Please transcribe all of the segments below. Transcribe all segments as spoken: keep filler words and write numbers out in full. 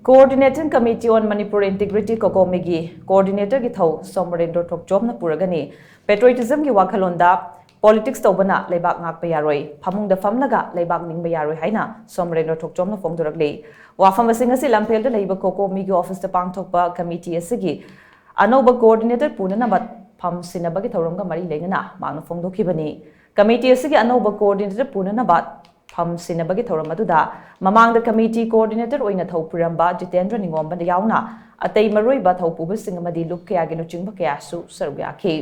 Coordinating Committee on Manipur Integrity, COCOMI ꯒꯤ coordinator ꯒꯤ ꯊꯧ ꯁꯣꯃꯔꯦꯟꯗ꯭ꯔꯣ ꯊꯣꯛꯆꯣꯝꯅ ꯄꯨꯔꯒꯅꯤ꯫ Patriotism ꯒꯤ ꯋꯥꯈꯜꯂꯣꯟꯗ politics ꯇꯧꯕꯅ ꯂꯩꯕꯥꯛ ꯉꯥꯛꯄ ꯌꯥꯔꯣꯏ, ꯐꯃꯨꯡꯗ ꯐꯝꯂꯒ ꯂꯩꯕꯥꯛ ꯅꯤꯡꯕ ꯌꯥꯔꯣꯏ ꯍꯥꯏꯅ ꯁꯣꯃꯔꯦꯟꯗ꯭ꯔꯣ ꯊꯣꯛꯆꯣꯝꯅ ꯐꯣꯡꯗꯣꯔꯛꯂꯤ꯫ ꯋꯥꯐꯝ ꯑꯁꯤ ꯉꯁꯤ ꯂꯝꯐꯦꯜꯗ ꯂꯩꯕ COCOMI ꯒꯤ office ꯇ ꯄꯥꯡꯊꯣꯛꯄ committee ꯑꯁꯤꯒꯤ ꯑꯅꯧꯕ coordinator ꯄꯨꯅꯅꯕ ꯐꯝ ꯁꯤꯟꯅꯕꯒꯤ ꯊꯧꯔꯝꯒ ꯃꯔꯤ ꯂꯩꯅꯅ ꯃꯍꯥꯛꯅ ꯐꯣꯡꯗꯣꯛꯈꯤꯕꯅꯤ꯫ Committee ꯑꯁꯤꯒꯤ ꯑꯅꯧꯕ coordinator ꯄꯨꯅꯅꯕ ꯐꯝ ꯁꯤꯟꯅꯕꯒꯤ ꯊꯧꯔꯝ ꯑꯗꯨꯗ ꯃꯃꯥꯡꯗ committee coordinator ꯑꯣꯏꯅ ꯊꯧ ꯄꯨꯔꯝꯕ ꯖꯤꯇꯦꯟꯗ꯭ꯔ ꯅꯤꯉꯣꯝꯕ ꯌꯥꯎꯅ ꯑꯇꯩ ꯃꯔꯨꯑꯣꯏꯕ ꯊꯧꯄꯨꯕꯁꯤꯡ ꯑꯃꯗꯤ ꯂꯨꯞ ꯀꯌꯥꯒꯤ ꯂꯨꯆꯤꯡꯕ ꯀꯌꯥꯁꯨ ꯁꯔꯨꯛ ꯌꯥꯈꯤ꯫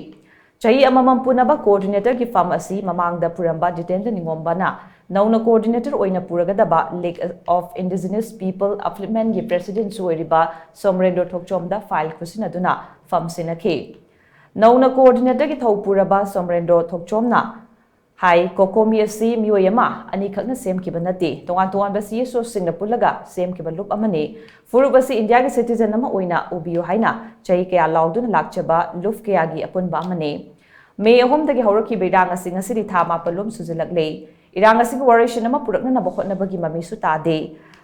ꯆꯍꯤ ꯑꯃꯃꯝ ꯄꯨꯅꯕ coordinator ꯒꯤ ꯐꯝ ꯑꯁꯤ ꯃꯃꯥꯡꯗ ꯄꯨꯔꯝꯕ ꯖꯤꯇꯦꯟꯗ꯭ꯔ ꯅꯤꯉꯣꯝꯕꯅ ꯅꯧꯅ coordinator ꯑꯣꯏꯅ ꯄꯨꯔꯒꯗꯕ League of Indigenous People Upliftment ꯒꯤ president ꯁꯨ ꯑꯣꯏꯔꯤꯕ ꯁꯣꯃꯔꯦꯟꯗ꯭ꯔꯣ ꯊꯣꯛꯆꯣꯝꯗ file ꯈꯨꯠꯁꯤꯟꯅꯗꯨꯅ ꯐꯝ ꯁꯤꯟꯅꯈꯤ꯫ ꯅꯧꯅ coordinator ꯒꯤ ꯊꯧ ꯄꯨꯔꯕ ꯁꯣꯃꯔꯦꯟꯗ꯭ꯔꯣ ꯊꯣꯛꯆꯣꯝꯅ ꯍꯥꯏ, COCOMI ꯑꯁꯤ ꯃꯤꯑꯣꯏ ꯑꯃ ꯑꯅꯤꯈꯛꯅ ꯁꯦꯝꯈꯤꯕ ꯅꯠꯇꯦ, ꯇꯣꯉꯥꯟ ꯇꯣꯉꯥꯟꯕ C S O ꯁꯤꯡꯅ ꯄꯨꯜꯂꯒ ꯁꯦꯝꯈꯤꯕ ꯂꯨꯞ ꯑꯃꯅꯤ꯫ ꯐꯨꯔꯨꯞ ꯑꯁꯤ ꯏꯟꯗꯤꯌꯥꯒꯤ citizen ꯑꯃ ꯑꯣꯏꯅ ꯎꯕꯤꯌꯨ ꯍꯥꯏꯅ ꯆꯍꯤ ꯀꯌꯥ ꯂꯥꯎꯗꯨꯅ ꯂꯥꯛꯆꯕ ꯂꯨꯞ ꯀꯌꯥꯒꯤ ꯑꯄꯨꯟꯕ ꯑꯃꯅꯤ꯫ ꯃꯦ ꯑꯍꯨꯝꯗꯒꯤ ꯍꯧꯔꯛꯈꯤꯕ ꯏꯔꯥꯡ ꯑꯁꯤ ꯉꯁꯤꯗꯤ ꯊꯥ ꯃꯥꯄꯜ ꯂꯣꯝ ꯁꯨꯖꯤꯜꯂꯛꯂꯦ꯫ ꯏꯔꯥꯡ ꯑꯁꯤꯒꯤ ꯋꯥꯔꯣꯏꯁꯤꯟ ꯑꯃ ꯄꯨꯔꯛꯅꯅꯕ ꯍꯣꯠꯅꯕꯒꯤ ꯃꯃꯤꯁꯨ ꯇꯥꯗꯦ꯫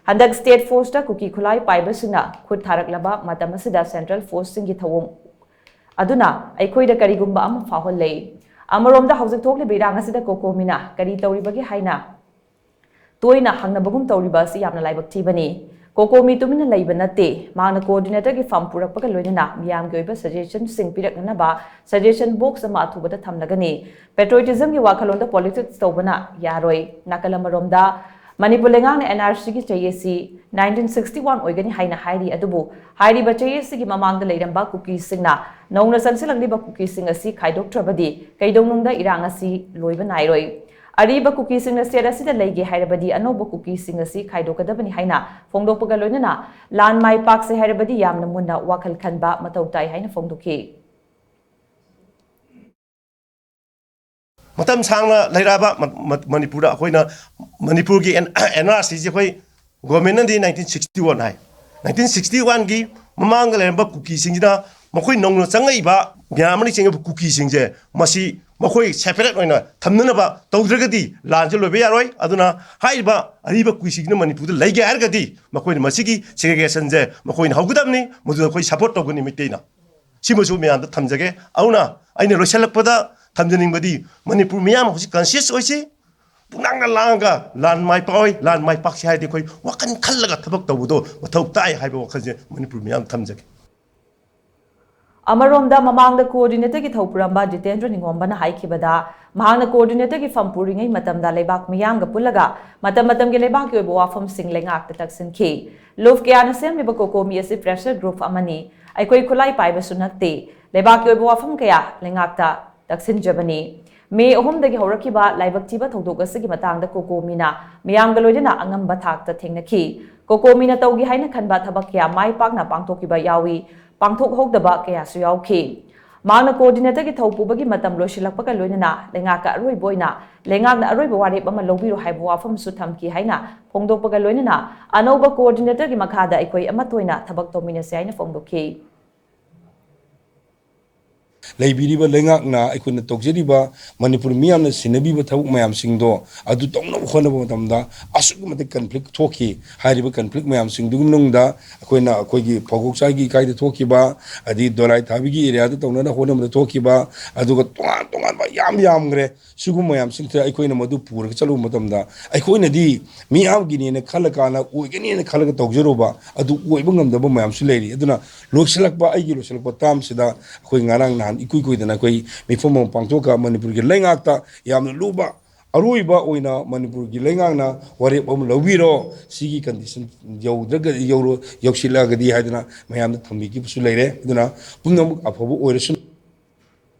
ꯍꯟꯗꯛ state force ꯇ ꯀꯨꯀꯤ ꯈꯨꯠꯂꯥꯏ ꯄꯥꯏꯕꯁꯤꯡꯅ ꯈꯨꯠ ꯊꯥꯔꯛꯂꯕ ꯃꯇꯝ ꯑꯁꯤꯗ central force ꯁꯤꯡꯒꯤ ꯊꯧꯑꯣꯡ ꯑꯗꯨꯅ ꯑꯩꯈꯣꯏꯗ ꯀꯔꯤꯒꯨꯝꯕ ꯑꯃ ꯐꯥꯎꯍꯜꯂꯦ꯫ ꯑꯃꯔꯣꯝꯗ ꯍꯧꯖꯤꯛ ꯊꯣꯛꯂꯤꯕ ꯏꯔꯥꯡ ꯑꯁꯤꯗ COCOMI ꯅ ꯀꯔꯤ ꯇꯧꯔꯤꯕꯒꯦ ꯍꯥꯏꯅ ꯇꯣꯏꯅ ꯍꯪꯅꯕꯒꯨꯝ ꯇꯧꯔꯤꯕ ꯑꯁꯤ ꯌꯥꯝꯅ ꯂꯥꯏꯕꯛ ꯊꯤꯕꯅꯤ꯫ COCOMI ꯇꯨꯃꯤꯟꯅ ꯂꯩꯕ ꯅꯠꯇꯦ꯫ ꯃꯍꯥꯛꯅ coordinator ꯒꯤ ꯐꯝ ꯄꯨꯔꯛꯄꯒ ꯂꯣꯏꯅꯅ ꯃꯤꯌꯥꯝꯒꯤ ꯑꯣꯏꯕ suggestion ꯁꯤꯡ ꯄꯤꯔꯛꯅꯅꯕ suggestion box ꯑꯃ ꯑꯊꯨꯕꯗ ꯊꯝꯂꯒꯅꯤ꯫ Patriotism ꯒꯤ ꯋꯥꯈꯜꯂꯣꯟꯗ politics ꯇꯧꯕꯅ ꯌꯥꯔꯣꯏ꯫ ꯅꯥꯀꯜ ꯑꯃꯔꯣꯝꯗ ꯃꯅꯤꯄꯨꯔ ꯂꯩꯉꯥꯛꯅ N R C ꯒꯤ ꯆꯍꯤ ꯑꯁꯤ nineteen sixty one ꯑꯣꯏꯒꯅꯤ ꯍꯥꯏꯅ ꯍꯥꯏꯔꯤ, ꯑꯗꯨꯕꯨ ꯍꯥꯏꯔꯤꯕ ꯆꯍꯤ ꯑꯁꯤꯒꯤ ꯃꯃꯥꯡꯗ ꯂꯩꯔꯝꯕ ꯀꯨꯀꯤꯁꯤꯡꯅ ꯅꯧꯅ ꯆꯪꯁꯤꯜꯂꯛꯂꯤꯕ ꯀꯨꯀꯤꯁꯤꯡ ꯑꯁꯤ ꯈꯥꯏꯗꯣꯛꯇ꯭ꯔꯕꯗꯤ ꯀꯩꯗꯧꯅꯨꯡꯗ ꯏꯔꯥꯡ ꯑꯁꯤ ꯂꯣꯏꯕ ꯅꯥꯏꯔꯣꯏ꯫ ꯑꯔꯤꯕ ꯀꯨꯀꯤꯁꯤꯡꯅ state ꯑꯁꯤꯗ ꯂꯩꯒꯦ ꯍꯥꯏꯔꯕꯗꯤ ꯑꯅꯧꯕ ꯀꯨꯀꯤꯁꯤꯡ ꯑꯁꯤ ꯈꯥꯏꯗꯣꯛꯀꯗꯕꯅꯤ ꯍꯥꯏꯅ ꯐꯣꯡꯗꯣꯛꯄꯒ ꯂꯣꯏꯅꯅ ꯂꯥꯟ ꯃꯥꯏ ꯄꯥꯛꯁꯦ ꯍꯥꯏꯔꯕꯗꯤ ꯌꯥꯝꯅ ꯃꯨꯟꯅ ꯋꯥꯈꯜ ꯈꯟꯕ ꯃꯊꯧ ꯇꯥꯏ ꯍꯥꯏꯅ ꯐꯣꯡꯗꯣꯛꯈꯤ꯫ ꯃꯇꯝ ꯁꯥꯡꯅ ꯂꯩꯔꯛꯑꯕ ꯃ-, ꯃ-, ꯃꯅꯤꯄꯨꯔꯗ ꯑꯩꯈꯣꯏꯅ ꯃꯅꯤꯄꯨꯔꯒꯤ ꯑꯦꯟ-, NRC ꯁꯦ ꯑꯩꯈꯣꯏ government ꯅꯗꯤ nineteen sixty one ꯍꯥꯏ꯫ Nineteen sixty one ꯒꯤ ꯃꯃꯥꯡꯗ ꯂꯩꯔꯝꯕ ꯀꯨꯀꯤꯁꯤꯡꯁꯤꯅ ꯃꯈꯣꯏ ꯅꯧꯅ ꯆꯪꯉꯛꯏꯕ ꯃ꯭ꯌꯥꯟꯃꯥꯔꯗꯒꯤ ꯆꯪꯉꯛꯏꯕ ꯀꯨꯀꯤꯁꯤꯡꯁꯦ, ꯃꯁꯤ ꯃꯈꯣꯏ separate ꯑꯣꯏꯅ ꯊꯝꯅꯅꯕ ꯇꯧꯗ꯭ꯔꯒꯗꯤ ꯂꯥꯟꯁꯦ ꯂꯣꯏꯕ ꯌꯥꯔꯣꯏ꯫ ꯑꯗꯨꯅ ꯍꯥꯏꯔꯤꯕ ꯑꯔꯤꯕ ꯀꯨꯀꯤꯁꯤꯡꯁꯤꯅ ꯃꯅꯤꯄꯨꯔꯗ ꯂꯩꯒꯦ ꯍꯥꯏꯔꯒꯗꯤ ꯃꯈꯣꯏꯅ ꯃꯁꯤꯒꯤ segregation ꯁꯦ ꯃꯈꯣꯏꯅ ꯍꯧꯒꯗꯕꯅꯤ, ꯃꯗꯨꯗ ꯑꯩꯈꯣꯏ support ꯇꯧꯒꯅꯤ ꯃꯩꯇꯩꯅ꯫ ꯁꯤꯃꯁꯨ ꯃꯌꯥꯝꯗ ꯊꯝꯖꯒꯦ꯫ ꯑꯗꯨꯅ ꯑꯩꯅ ꯂꯣꯏꯁꯤꯜꯂꯛꯄꯗ ꯊꯝꯖꯅꯤꯡꯕꯗꯤ, ꯃꯅꯤꯄꯨꯔ ꯃꯤꯌꯥꯝ ꯍꯧꯖꯤꯛ conscious ꯑꯣꯏꯁꯤ, ꯄꯨꯛꯅꯥꯡꯅ ꯂꯥꯡꯉꯒ ꯂꯥꯟ ꯃꯥꯏ ꯄꯥꯛꯑꯣꯏ, ꯂꯥꯟ ꯃꯥꯏ ꯄꯥꯛꯁꯤ ꯍꯥꯏꯔꯗꯤ ꯑꯩꯈꯣꯏ ꯋꯥꯈꯜ ꯈꯜꯂꯒ ꯊꯕꯛ ꯇꯧꯕꯗꯣ ꯃꯊꯧ ꯇꯥꯏ ꯍꯥꯏꯕ ꯋꯥꯈꯜꯁꯦ ꯃꯅꯤꯄꯨꯔ ꯃꯤꯌꯥꯝ ꯊꯝꯖꯒꯦ꯫ ꯑꯃꯔꯣꯝꯗ, ꯃꯃꯥꯡꯗ coordinator ꯒꯤ ꯊꯧ ꯄꯨꯔꯝꯕ ꯖꯤꯇꯦꯟꯗ꯭ꯔ ꯅꯤꯡꯉꯣꯝꯕꯅ ꯍꯥꯏꯈꯤꯕꯗ, ꯃꯍꯥꯛꯅ coordinator ꯒꯤ ꯐꯝ ꯄꯨꯔꯤꯉꯩ ꯃꯇꯝꯗ ꯂꯩꯕꯥꯛ ꯃꯤꯌꯥꯝꯒ ꯄꯨꯜꯂꯒ ꯃꯇꯝ ꯃꯇꯝꯒꯤ ꯂꯩꯕꯥꯛꯀꯤ ꯑꯣꯏꯕ ꯋꯥꯐꯝꯁꯤꯡ ꯂꯩꯉꯥꯛꯇ ꯇꯛꯁꯤꯟꯈꯤ꯫ ꯂꯨꯞ ꯀꯌꯥꯅ ꯁꯦꯝꯂꯤꯕ ꯀꯣꯀꯣꯃꯤ ꯑꯁꯤ pressure group ꯑꯃꯅꯤ꯫ ꯑꯩꯈꯣꯏ ꯈꯨꯠꯂꯥꯏ ꯄꯥꯏꯕꯁꯨ ꯅꯠꯇꯦ꯫ ꯂꯩꯕꯥꯛꯀꯤ ꯑꯣꯏꯕ ꯋꯥꯐꯝ ꯀꯌꯥ ꯂꯩꯉꯥꯛꯇ ꯇꯛꯁꯤꯟꯖꯕꯅꯤ꯫ ꯃꯦ ꯑꯍꯨꯝꯗꯒꯤ ꯍꯧꯔꯛꯈꯤꯕ ꯂꯥꯏꯕꯛ ꯊꯤꯕ ꯊꯧꯗꯣꯛ ꯑꯁꯤꯒꯤ ꯃꯇꯥꯡꯗ ꯀꯣꯀꯣꯃꯤꯅ ꯃꯤꯌꯥꯝꯒ ꯂꯣꯏꯅꯅ ꯑꯉꯝꯕ ꯊꯥꯛꯇ ꯊꯦꯡꯅꯈꯤ꯫ ꯀꯣꯀꯣꯃꯤꯅ ꯇꯧꯒꯦ ꯍꯥꯏꯅ ꯈꯟꯕ ꯊꯕꯛ ꯀꯌꯥ ꯃꯥꯏ ꯄꯥꯛꯅ ꯄꯥꯡꯊꯣꯛꯈꯤꯕ ꯌꯥꯎꯏ, ꯄꯥꯡꯊꯣꯛꯍꯧꯗꯕ ꯀꯌꯥꯁꯨ ꯌꯥꯎꯈꯤ꯫ ꯃꯍꯥꯛꯅ coordinator ꯒꯤ ꯊꯧ ꯄꯨꯕꯒꯤ ꯃꯇꯝ ꯂꯣꯏꯁꯤꯜꯂꯛꯄꯒ ꯂꯣꯏꯅꯅ ꯂꯩꯉꯥꯛꯀ ꯑꯔꯣꯏꯕ ꯑꯣꯏꯅ ꯂꯩꯉꯥꯛꯅ ꯑꯔꯣꯏꯕ ꯋꯥꯔꯦꯞ ꯑꯃ ꯂꯧꯕꯤꯔꯣ ꯍꯥꯏꯕ ꯋꯥꯐꯝꯁꯨ ꯊꯝꯈꯤ ꯍꯥꯏꯅ ꯐꯣꯡꯗꯣꯛꯄꯒ ꯂꯣꯏꯅꯅ ꯑꯅꯧꯕ coordinator ꯒꯤ ꯃꯈꯥꯗ ꯑꯩꯈꯣꯏ ꯑꯃꯠꯇ ꯑꯣꯏꯅ ꯊꯕꯛ ꯇꯧꯃꯤꯟꯅꯁꯤ ꯍꯥꯏꯅ ꯐꯣꯡꯗꯣꯛꯈꯤ꯫ ꯂꯩꯕꯤꯔꯤꯕ ꯂꯩꯉꯥꯛꯅ ꯑꯩꯈꯣꯏꯅ ꯇꯧꯖꯔꯤꯕ ꯃꯅꯤꯄꯨꯔ ꯃꯤꯌꯥꯝꯅ ꯁꯤꯟꯅꯕꯤꯕ ꯊꯕꯛ ꯃꯌꯥꯝꯁꯤꯡꯗꯣ ꯑꯗꯨ ꯇꯧꯅꯕ ꯍꯣꯠꯅꯕ ꯃꯇꯝꯗ ꯑꯁꯨꯛꯀꯤ ꯃꯇꯤꯛ conflict ꯊꯣꯛꯈꯤ꯫ ꯍꯥꯏꯔꯤꯕ conflict ꯃꯌꯥꯝꯁꯤꯡꯗꯨꯒꯤ ꯃꯅꯨꯡꯗ ꯑꯩꯈꯣꯏꯅ ꯑꯩꯈꯣꯏꯒꯤ ꯐꯥꯎꯒꯣꯛꯆꯥꯏꯒꯤ ꯏꯀꯥꯏꯗ ꯊꯣꯛꯈꯤꯕ, ꯑꯗꯩ ꯗꯣꯂꯥꯏ ꯊꯥꯕꯤꯒꯤ area ꯗ ꯇꯧꯅꯅ ꯍꯣꯠꯅꯕꯗ ꯊꯣꯛꯈꯤꯕ, ꯑꯗꯨꯒ ꯇꯣꯉꯥꯟ ꯇꯣꯉꯥꯟꯕ ꯌꯥꯝ ꯌꯥꯝꯈ꯭ꯔꯦ꯫ ꯁꯤꯒꯨꯝꯕ ꯃꯌꯥꯝꯁꯤꯡꯁꯤꯗ ꯑꯩꯈꯣꯏꯅ ꯃꯗꯨ ꯄꯨꯔꯒ ꯆꯠꯂꯨꯕ ꯃꯇꯝꯗ ꯑꯩꯈꯣꯏꯅꯗꯤ ꯃꯤꯌꯥꯝꯒꯤꯅꯦꯅ ꯈꯜꯂ ꯀꯥꯟꯗ ꯑꯣꯏꯒꯅꯤꯅ ꯈꯜꯂꯒ ꯇꯧꯖꯔꯨꯕ ꯑꯗꯨ ꯑꯣꯏꯕ ꯉꯝꯗꯕ ꯃꯌꯥꯝꯁꯨ ꯂꯩꯔꯤ꯫ ꯑꯗꯨꯅ ꯂꯣꯏꯁꯤꯜꯂꯛꯄ, ꯑꯩꯒꯤ ꯂꯣꯏꯁꯤꯜꯂꯛꯄ term ꯁꯤꯗ ꯑꯩꯈꯣꯏ ꯉꯔꯥꯡ ꯅꯍꯥꯟ ꯏꯀꯨꯏ ꯀꯨꯏꯗꯅ ꯑꯩꯈꯣꯏ ꯃꯤꯐꯝ ꯑꯃ ꯄꯥꯡꯊꯣꯛꯑꯒ ꯃꯅꯤꯄꯨꯔꯒꯤ ꯂꯩꯉꯥꯛꯇ ꯌꯥꯝꯅ ꯂꯨꯕ ꯑꯔꯣꯏꯕ ꯑꯣꯏꯅ ꯃꯅꯤꯄꯨꯔꯒꯤ ꯂꯩꯉꯥꯛꯅ ꯋꯥꯔꯦꯞ ꯑꯃ ꯂꯧꯕꯤꯔꯣ, ꯁꯤꯒꯤ condition ꯌꯧꯗ꯭ꯔꯒꯗꯤ, ꯌꯧꯔꯣ-, ꯌꯧꯁꯤꯜꯂꯛꯑꯒꯗꯤ ꯍꯥꯏꯗꯅ ꯃꯌꯥꯝꯗ ꯊꯝꯕꯤꯈꯤꯕꯁꯨ ꯂꯩꯔꯦ꯫ ꯑꯗꯨꯅ ꯄꯨꯝꯅꯃꯛ ꯑꯐꯕ ꯑꯣꯏꯔꯁꯅꯨ꯫